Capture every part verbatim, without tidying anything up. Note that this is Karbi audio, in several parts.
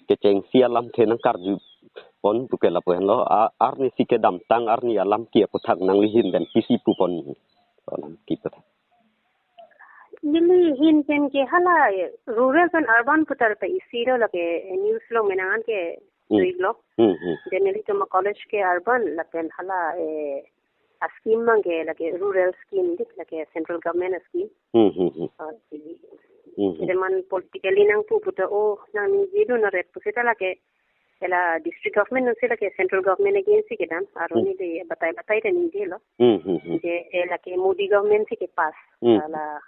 kechengsi alamthe nangkarju pon pu ke lapu henlo, a-, arnisi kedamtang arni alam ke aputhak nangli ahin pen pisi pu pon, alam ke aputhak. Neli ahin pen ke hala rural pen urban putar pe isi lo lake news lo menangan ke Hmm. tuik lo. Hmm, hmm. Then nelitum college ke urban lapen hala, eh, a scheme abang ke lake rural scheme dik lake central government a scheme. Hmm, hmm, hmm. Ah, si. Hmm, hmm. Jadi man politically nangpu puta oh nangningje dundet pusita lake ela district government nangsi lake central government against si kedam. Aro Hmm. neli batai batai ta ningje lo. Hmm, hmm, hmm. Je, eh, lake Modi government si ke pass. Hmm. Hala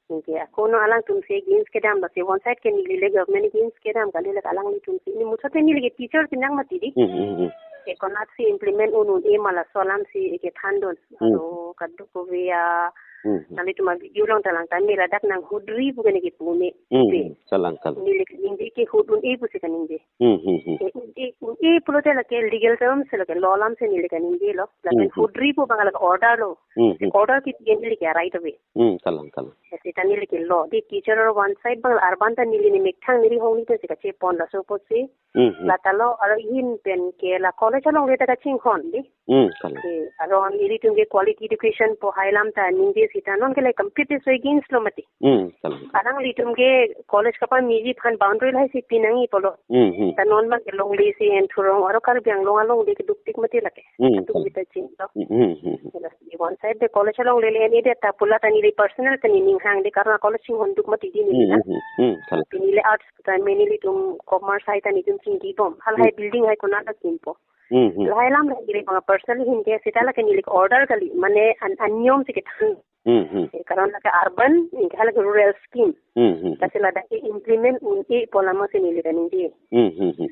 Anke ako no alangtum si against kedam, lasi one side ke neli le government against kedam kali, lake alanglitum si. Ni muchot te neli ke teacher pinang mati dik. Hmm, hmm, hmm. Ke konat si implement un un-e ma laso alam si ke thandun. Hmm. Aro kadokave a Hmm, hmm. nanglitum a video along ta lang ta neli ladak nanghudri pu ke neli ke pu ne. Hmm, Pe. hmm. Kalang, kalang. Neli ke ningje ke hud un-e pusi kaningje. Hmm, hmm, hmm. Eh, un-e, un-e pulote lake legal terms lake law alam si neli kaningje lo. Lapen Hmm, hmm. hudri pu abang lake order lo. Hmm, hmm. Order ke neli ke right of way. Hmm, kalang, kalang. Seta neli ke lo, di teacher or one side abang urban ta neli ni methang neli hong ni te si kache pon laso apotsi. Hmm, hmm. Lata lo aro ahin pen ke la college alongle ta kachinghon di. Hmm, kalang. Ke aro nelitum ke quality education pu hai alam ta ningje seta non ke le complete so against lo mati. Hmm, kalang. Alanglitum ke college kapamiji aphan boundary lahai si pinangji pulo. Hmm, hmm. Ta non abang ke longle si en thurong aro Karbi Anglong alongle keduk tik mati lake. Hmm, Atu kalang. Kita chin to. Hmm, hmm, hmm, hmm. Yes, di one side de college alongle le ni de ta pula ta neli personal ta neli ning hang de karena college chinghon duk mati di neli Hmm, na. hmm, hmm, hmm. Kalang. Pini le arts ta me nelitum commerce hai ta nelitum chingki bom. Hal hai Hmm. building hai konat ta kimpo. Hmm, hmm. Lahai alam lahai kiri bang personally ahin ke seta lake neli ke order kali mane an, aniyom si kethan. Hmm, hmm. Eh, karena lake urban, eh, hala ke rural scheme. Hmm, hmm, hmm. Lasi ladak ke implement un-e pu alam si neli kaningje. Hmm, hmm, hmm.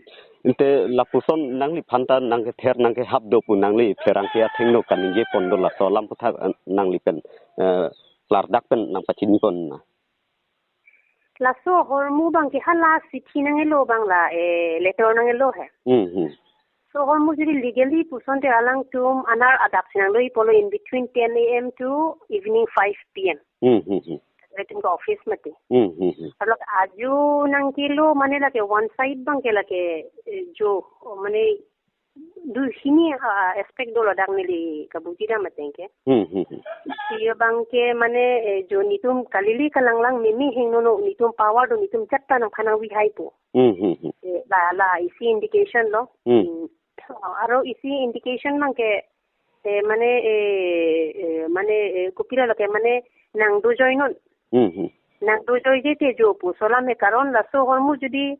Ante lapuson nangliphan ta nangkether nangkehap do pu nangli pherangke athengno kaningje pon do laso alam aputhak, eh, nangli pen, eh, klardak pen nangpachini pon na. Laso ahormu abang ke hala chithi nangkelo abang la, eh, letter nangkelo he. Hmm, hmm. So ahormu jodi legally puson te alangtum anar adap si nanglo-i pulo in between ten A M to evening five P M. Hmm, hmm, hmm. Letum ke office mati. Hmm, hmm, hmm. Kalau aju nangkelo mane lake one side abang ke lake, eh, jo, mane du hini, ah, aspect do ladak neli kabuji dam ateng ke. Hmm, hmm, hmm. Isi abang ke mane, eh, jo nelitum kalili kalanglang mimi hingno no nelitum power do nelitum jat ta nangphan nangvihai po. Hmm, hmm, hmm. Eh, la, la isi indication lo. Hmm. Hmm. Aro isi indication abang ke, eh, mane, eh, eh, mane, eh, kopilo lake mane nangdojoi non. Hmm, hmm. Nangdojoije te jo pu. Laso alam he karena laso ahormu jodi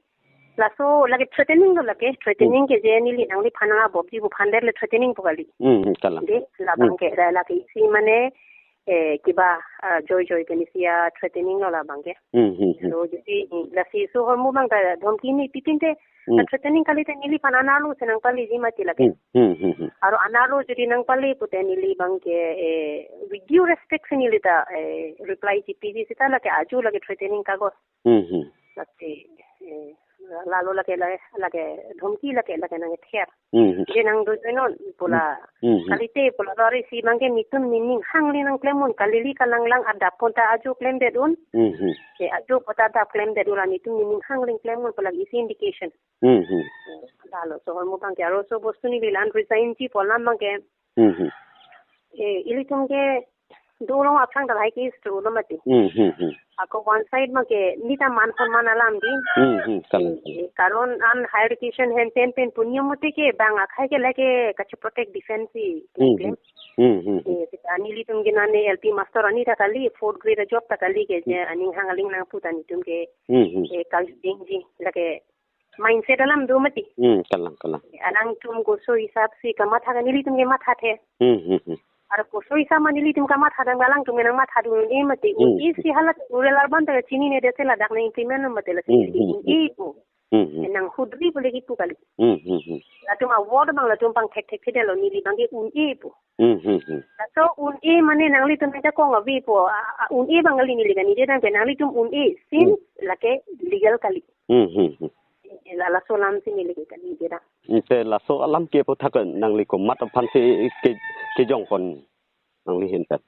laso lake threatening lo lake, threatening Hmm. ke je neli nangliphan nang abobji pu aphan det le threatening pu kali. Hmm, hmm, kalang. De, labang Hmm. ke, da lake isi mane, eh, kiba, ah, joi joi ke neli si a threatening lo labang ke. Hmm, hmm, hmm. So, jodi, hmm, lasi laso ahormu abang ta dhomki neli pipin te, Hmm. ah, threatening kali te neliphan anerlo si nangpaliji mati lake. Hmm, hmm, hmm, hmm. Aro anerlo jodi nangpale pute neli abang ke, eh, with due respect si neli ta, eh, reply chipiji seta lake aju lake threatening kagos. Hmm, hmm. Lasi, eh, lalo lake, lake, lake dhomki lake, lake nangther. Hmm, hmm. Je nangdojoi non pu la. Hmm, hmm. Kalite pu la lori si abang ke nelitum nening hangli nangklem un kalili kalanglang adap pon ta aju klemdet un. Hmm, hmm. Eh, aju pon ta adap klemdet un la nelitum nening hangli klem un pu la isi indication. Hmm, hmm. Eh, lalo laso ahormu abang ke aro laso bostu neli la-an resignji pu alam abang ke. Hmm, hmm. Eh, ilitum ke dolong aphrang ta lahai case do lo mati. Hmm, hmm, hmm. Ako one side abang ke neli ta man hon man alam di. Hmm, hmm, kalang, kalang. Eh, karena an higher education hen ten pen pu niyom mate ke bang akhai ke lake kachi protect defense si Hmm, klem. Hmm, hmm, hmm. Eh, seta nelitum ke nane L P master ani ta kali, fourth grade a job ta kali ke je Hmm. aning hang aling nangpu ta nelitum ke, Hmm, hmm. eh, kal dingji lake mindset alam do mati. Hmm, kalang, kalang. Alangtum koso hisap si kamatha ke nelitum ke mathathe. Hmm, hmm, hmm. Aro koso hisap ma nelitum kamatha dam alangtum ke nangmatha dun-e mati. Hmm. Un-e si hala rural urban ta chinine de se ladak nang implement mati lasi Hmm, neli hmm, un-e pu. Hmm, hmm. Nanghudri pu lake pu kali. Hmm, hmm, hmm. Latum a word abang latum pangthekthekthedetlo neli abang ke un-e pu. Hmm, hmm, hmm. Laso un-e mane nanglitum ta kong ave pu, a, a, un-e abang kali neli kaningje dam ke nanglitum un-e since Hmm. lake legal kali. Hmm, hmm, hmm. Eh, la, laso alam si neli kaningje dam. Hmm, te laso alam ke aputhak nangli komat aphan si ke, kejong pon nangli ahin pen.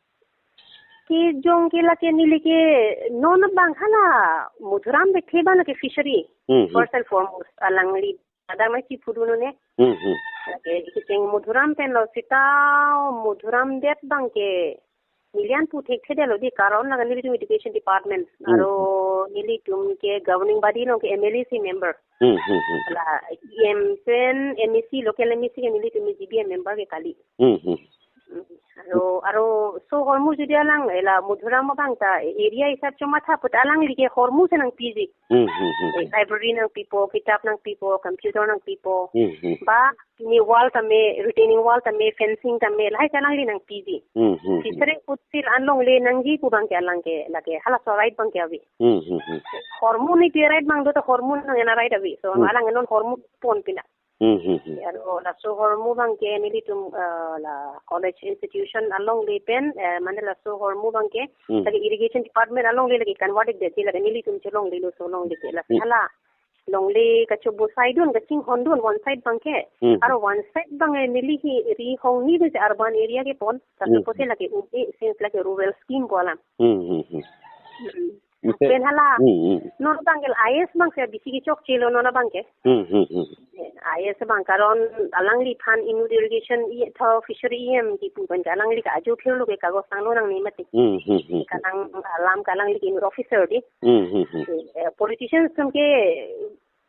Kejong ke lake neli ke non abang hala Madhuram Lekthe abang lake fishery. Hmm, hmm. First and foremost, alangli adang mai si pudun ne. Hmm, hmm. Lake kecheng Madhuram pen lo seta Madhuram det abang ke neli an pu thekthedetlo dei, karon lake nelitum education department. Hmm. Aro nelitum ke governing body along ke M L A si member. Hmm, hmm, hmm. La E M pen M A C, local M A C ke nelitum G B M member ke kali. Hmm, hmm. Aro, aro laso ahormu jodi alang, eh, la Madhuram abang ta, eh, area hisap chomatha put alangli ke ahormu si nangpiji. Hmm, hmm, hmm, Eh, hmm. Library nangpipo, kitab nangpipo, computer nangpipo. Hmm, hmm. Ba, pini wall tame, retaining wall tame, fencing tame, lahai ke alangli nangpiji. Hmm, hmm, hmm. Fishery put si la-an longle nangji pu abang ke alang ke, lake, halaso right abang ke ave. Hmm, hmm, hmm. Ahormu ni pi right abang do ta ahormu nang ena right ave. So, Hmm. alang non ahormu pon pina. Hmm, hmm, hmm. Aro laso ahormu abang ke nelitum, eh, la college institution alongle pen, eh, mane laso ahormu abang ke, Hmm. lake irrigation department alongle lake converted det, lake nelitum chelonglelo laso alongle ke, lake Hmm. hala longle kachobo saidun, kachinghondun one side abang ke. Hmm. Aro one side abang, eh, neli hi ri hong ni de urban area kepon, Hmm. kachopo si lake um e, since lake rural scheme pu alam. Hmm, hmm, hmm. Hmm. Ante Pen hala. Hmm, hmm. Non abang ke I S abang ke bisi kechokchelo non abang ke. Hmm, hmm, hmm. I S abang karon alangliphan inward irrigation E M tho fishery E M kipu pen ke alangli ke ajo phirlo ke kagos tanglo nangne mati. Hmm, hmm, hmm. Kalang alam ke alangli ke inward officer dei. Hmm, hmm, hmm. Eh, politicians atum ke,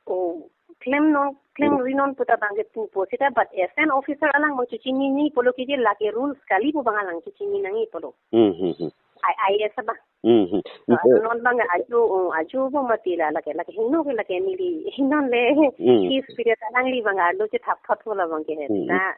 oh, klem non, klem Hmm. ri non pu ta abang ke pupo seta, but as an officer alang abang chechinine pulo ke je lake rules kali pu abang alang chechini nangji pulo. Hmm, hmm, hmm. I-, I S abang. Hmm, hmm. So, Ante non abang ajo, oh, ajo bo mati la, lake, lake hingno ke lake neli, hingno le, Hmm. case period alangli abang arlo chethap thot pu la abang ke he. Hmm. Na,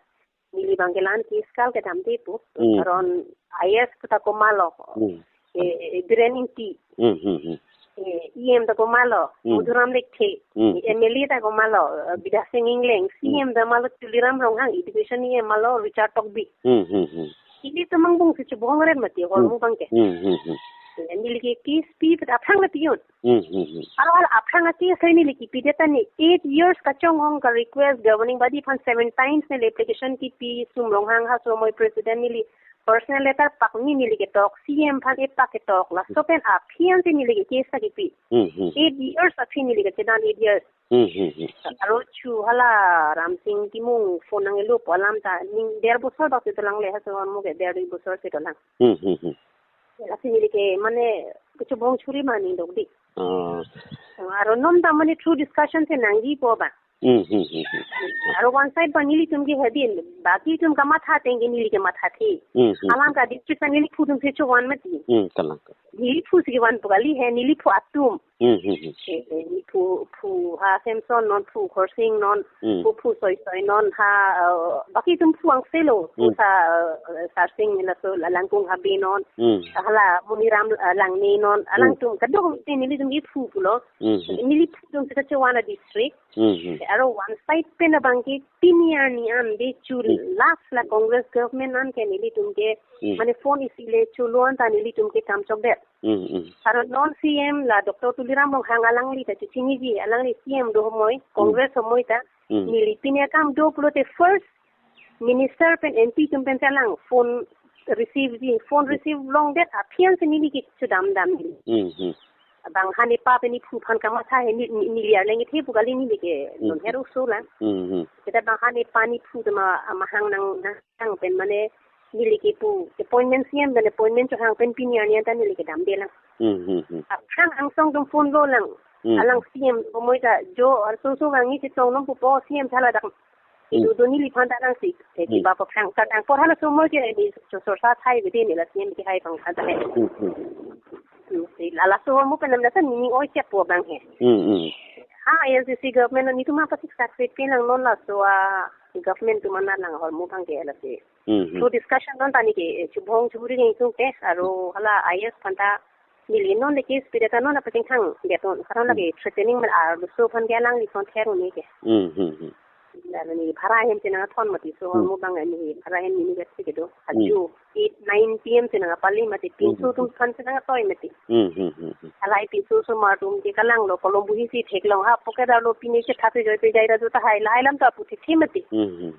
neli abang ke la-an case kal ke damde pu. Hmm. Karon I S pu ta komatlo. Hmm. Eh, eh, Biren Ingti. Hmm, hmm, hmm. Eh, E M ta komatlo, Hmm. Madhuram Lekthe. Hmm. Eh, M L A ta komatlo, eh, Bidya Sing Engleng. Hmm. C M ta komatlo Tuliram Ronghang, education E M komatlo Richard Tokbi. Hmm, hmm, hmm. Ilitum angbong si chubong ren mati, Hmm. ahormu abang ke. Hmm, hmm, hmm. Eh, neli ke case pi put aphrang le pi-un. Hmm, hmm, hmm. Aro hala aphrang a case le neli kipi det ta ne eight years kachonghong ka request governing body aphan seven times neli application kipi, Sum Ronghang ha somoi president neli personal letter pak ni neli ketok, C M aphan epak ketok, laso pen aphi ansi neli ke case ta kipi. Hmm, hmm. Eight years aphi neli kechedan eight years. Hmm, hmm, hmm. Aro chu hala Ramsing Timung phone nanglo pu alam ta ning der bosor bak si dolang le, laso ahormu ke der dui bosor si dolang. Hmm, hmm, hmm. Lasi neli ke mane kechubong churi ma ning dok dei. Ah. Aro non ta mane through discussion si nangjipo ba. Hmm, hmm, hmm, hmm. Aro one side abang nelitum ke hedi, baki atum kamatha ateng ke neli ke mathathe. Hmm, hmm. Alam ka district ta neli phu atum si chovan mati. Hmm, kalang ka. Neli phu si vanpo kali he, neli phu atum. Hmm, hmm, hmm. Eh, eh, neli phu, phu ha Samson non, phu Khorsing non, Hmm. phu, phu Soisoi non ha, eh, baki atum phu angselo, phu Hmm. sa, eh, Sarsing laso la Langkung Habe non, Hmm. hala Muniram, eh, Langne non, Hmm. alangtum kadokave nelitum ke phu pulo. Hmm, hmm. Neli phu atum si kachovan a district. Hmm, hmm. Aro one side pen abang ke pini arni an de chu Hmm. last la Congress government an ke nelitum ke Hmm. mane phone isi le cholo an ta nelitum ke kam chokdet. Hmm, hmm. Aro non C M la Doctor Tuliram Ronghang alangli ta chechiniji, alangli C M do somoi, Hmm. Congress somoi ta, Hmm. neli pini akam do pulote first minister pen M P atum pen si alang phone receive ji, phone Hmm. receive longdet aphi ansi neli ke chudam dam neli. Hmm, hmm. Bang ha ne pa pen nephu aphan kamatha he, ne, ne, neli arleng kethe pu kali neli ke Hmm. non hero so la. Hmm, hmm. Seta bang ha ne pa nephu atum a, amahang nang, nang pen mane neli ke pu appointment C M pen appointment chohang pen pini arni an ta neli ke damde lang. Hmm, hmm, hmm. Aphrang angsong atum phone lo lang. Hmm. Alang C M somoi ta jo arso so vangji chetong non pupo C M thala dak. Hmm. Idu do neliphan ta nang si. Eh, Hmm. kiba aphrang ta tang por hala somoi ke ni so sorsa thai bidi neli la C M ke hai bang khan ta he. Hmm, hmm. Hmm, si la laso ahormu pen nam na ta neli oi chep po bang he. Hmm, hmm. Ha, A I S D C government netum apasik succeed pen lang non laso a government atum an lang ahormu abang ke lasi. Hmm, hmm. Through discussion non ta neli ke, eh, chubong churi neng tung te, aro hala I S aphan ta neli non le case pi det ta non apachingthang det non. Karon lake Hmm. threatening man arloso aphan ke alangliphan ther un-e ke. Hmm, hmm, hmm. Lalu neli phara ahem si nangthon mati, so Hmm. ahormu abang neli phara ahem neli university kedo. Hmm. Ajo eight, nine P M si nangpali mati, pinso Hmm. atum aphan si nangtoi mati. Hmm, hmm, hmm, hmm. Halahai pinso osomar atum ke kalanglo, kolom buhi si theklong ha, pocket arlo pine chetha pejoi pejai ra jo tahai, lahai alam ta pu thekthe mati. Hmm, hmm.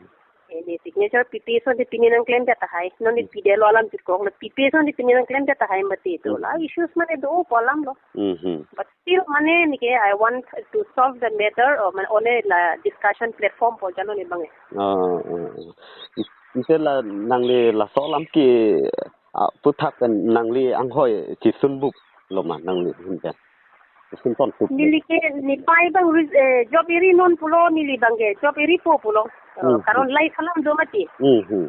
Ini signature P P S on di pini nangklem jat tahai. Non di pide lo alam chirkok lo P P S on di pini nangklem jat tahai mati itu. Hmm. La issues mane do po alam lo. Hmm. But still mane neke I want to solve the matter or mane only la discussion platform po jalo ni bang. Oh, oh, oh. Ante la nangli laso alam ke, ah, aphuthak nangli anghoi chisun bup lo ma nangli hinta. Chisun ton bup. Neli ke nepei abang ris-, eh, job eri non pulo neli abang ke job eri po pulo. Eh, hmm, karon hmm, life alam do mati. Hmm, hmm.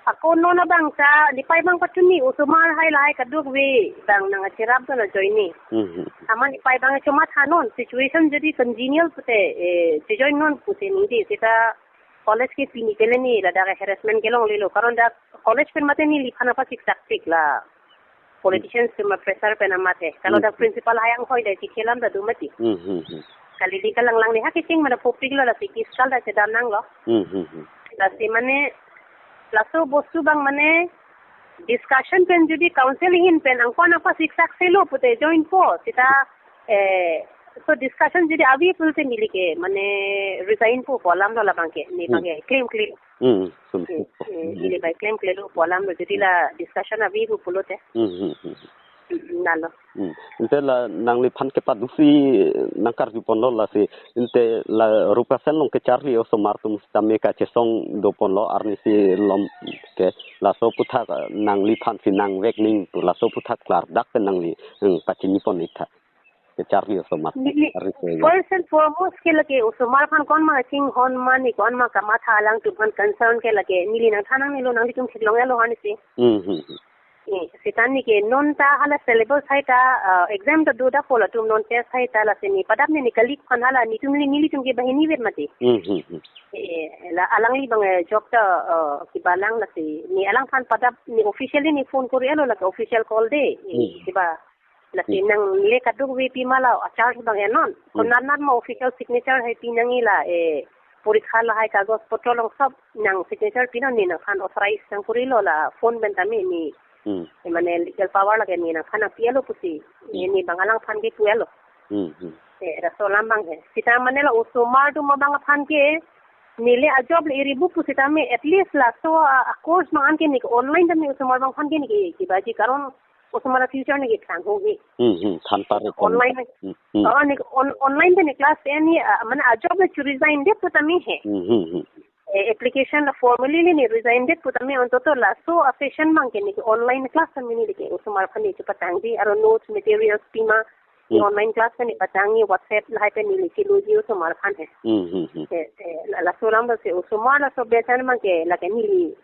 Ako non abang ta nepei abang patumi osomar hai lahai kadokave abang nangcherap do na join ni. Hmm, hmm. Amat nepei abang chomatha non situation jodi congenial pute, eh, chejoin non pute ningje seta college ke pini pele ni ladak harassment kelonglelo. Karon dak college pen mate neliphan apa siksak tik la. Politicians hmm, cuma pressure pen amat he. Kalau hmm, dak hmm, principal hai anghoi dak chikhelam dak do mati. Hmm, hmm, hmm. Kali di kalang lang ni ha kecheng mana public lo la sikis kal dak chedam nanglo. Hmm, hmm, hmm. Lasi mane laso bostu abang mane discussion pen jodi council ahin pen angkon apa siksak selo pute join po. Seta, eh, so discussion jodi ave pulote neli ke mane resign po po alam lo la abang ke. Ni hmm, abang ke claim claim. Hmm, sun hmm, po. Hmm, neli abang claim claim lo po alam lo jodi la discussion ave po pulote. Hmm, hmm, hmm. Hmm, lalo. Hmm. Ante la nangliphan kepadusi nangkarju ponlo lasi. Ante la Rupasen along kecharli osomar atum sitame kachesong do ponlo arnisi lom ke laso aphuthak, eh, nangliphan si nangvek ning pu laso aphuthak klardak pen nangli, hmm, pachini pon ik tha. Kecharli osomar. Neli, arnisi. First and foremost ke lake osomar aphan konma chinghon ma ni konma kamatha alangtum aphan concern ke lake neli nangthan nangnelo nanglitum theklong-etlo arnisi. Hmm, hmm, hmm. Eh, seta neke non ta hala syllabus hai ta, ah, exam ta do dak po latum non test hai ta lasi ne padap ne ne kali aphan hala netum neli nelitum ke banghini vet mati. Hmm, hmm, hmm. Eh, la alangli abang, eh, job ta, eh, kiba lang lasi ne alangphan padap ne officially ne phone kori-etlo lake official call de. Eh, hmm, kiba lasi hmm, nangle kadokave pima la acharge abang enon. Hmm. Konat nat ma official signature hai pi nangji la, eh, porikha lahai kagos potro along sob nang signature pinon ne nangphan authorize nangkorilo la phone pen tame ne. Hmm. Eh, mane legal power lake ne nangphan nangpi-etlo pusi. Hmm. Ne abang alangphan ke pu-etlo. Hmm, hmm. Eh, laso alam abang he. Seta mane la osomar atum abang aphan ke neli ajob le eri bup pusitame at least laso a, a course abang an ke ne online tame osomar abang aphan ke ne ke kibaji karon osomar a future ne ke than ho he. Hmm, hmm, than pare kon. Online. Hmm, hmm. Oh, ne on-, online tame class any, ah, mane ajob le chu resign det putame he. Hmm, hmm, hmm. Eh, application la formally le ne resign det putame ontoto laso a session abang ke ne ke online class tame ne ke osomar aphan ne chepatangji aro notes materials pima ne hmm, online class pen ne patangji WhatsApp lahai pen ne le cheloji osomar aphan he. Hmm, hmm, hmm. Eh, eh, la, laso alam do se osomar laso besan abang ke lake neli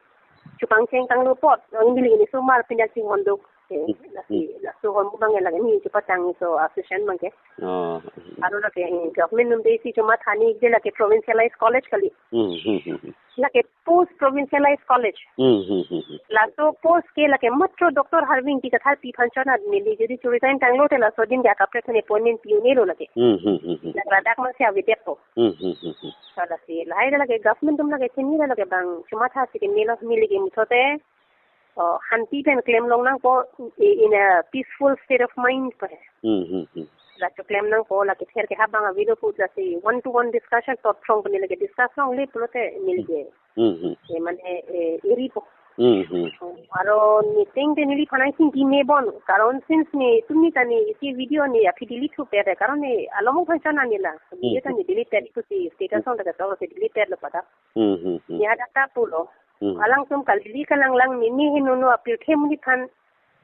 chupangcheng tanglo apot, neli ne osomar pinda chinghon do. Eh, hmm, lasi, hmm, laso ahormu abang lake ne chepatangji so a session abang ke. Oh. Aro lake, eh, government atum de si chomatha ni je lake provincialized college kali. Hmm, hmm, hmm, hmm. Lake post provincialized college. Hmm, hmm, hmm, hmm. Laso post ke lake matro Doctor Harving Kakathar pi aphan chonat neli jodi chu resign tanglote laso din ke akaprek aphan appointment pi-un-elo lake. Hmm, hmm, hmm, hmm. Lake ladak ma si avedet po. Hmm, hmm, hmm, hmm. Lasi lahai lake government atum lake chini lake abang chomatha si ke neli, neli ke muthote, oh, hanti pen klem long nangpo in a peaceful state of mind po he. Hmm, hmm, hmm. La choklem nangpo, lake ther ke habang avelo pu lasi one to one discussion tot throng pen lake discuss longle pulote neli ke. Hmm, hmm. Eh, mane, eh, eri po. Hmm, hmm. Aro niting te neliphan nangchingki me bon. Karon since netum ne ta ne isi video ne aphi delete thu pere. Karon ne alomong aphan chonat ne la. Video ta ne delete pere pusi status along ta kato si delete pere lo pada. Hmm, hmm, hmm. Ne hadak ta pulo. Hmm. Alangtum kali kalang lang ne ne henono apirthe monit aphan,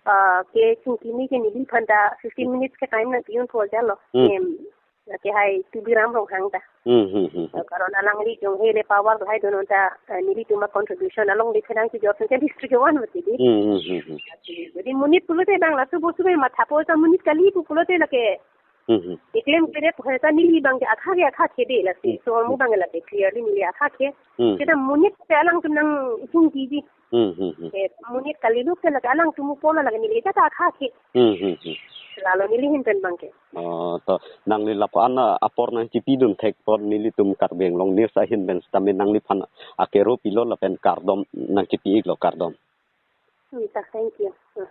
ah, kechingki ne ke neliphan ta fifteen minutes ke time nangpi-un po jalo. Hmm. Em, lake hai Tuliram Ronghang ta. Hmm, hmm, hmm, hmm. Karon alangli jong hele power hai donon ta, eh, nelitum a contribution along di pherang si jor ke district one mati di. Hmm, hmm, hmm, hmm. Jadi monit pulote abang laso bostu ke matha po ta monit kali pu pulote lake. Hmm, hmm. Eklem kere pu ta neli abang ke akha ke akha ke de lasi. Hmm. So ahormu abang lake clearly neli akha ke. Hmm. Seta monit te alangtum nangchingkiji. Hmm, hmm, hmm. Eh, monit kali luk te lake alangtum pulo lake neli ta akha ke. Hmm, hmm, hmm. Lalo neli ahin pen abang ke. Oh, to nangli lapu-an, ah, apor nangchipidun thek apot nelitum Karbi Anglong News ahin pen sitame nangliphan akero pilo lapen kardom nangchipi iklo, kardom. Hmm, ta, thank you. Hmm.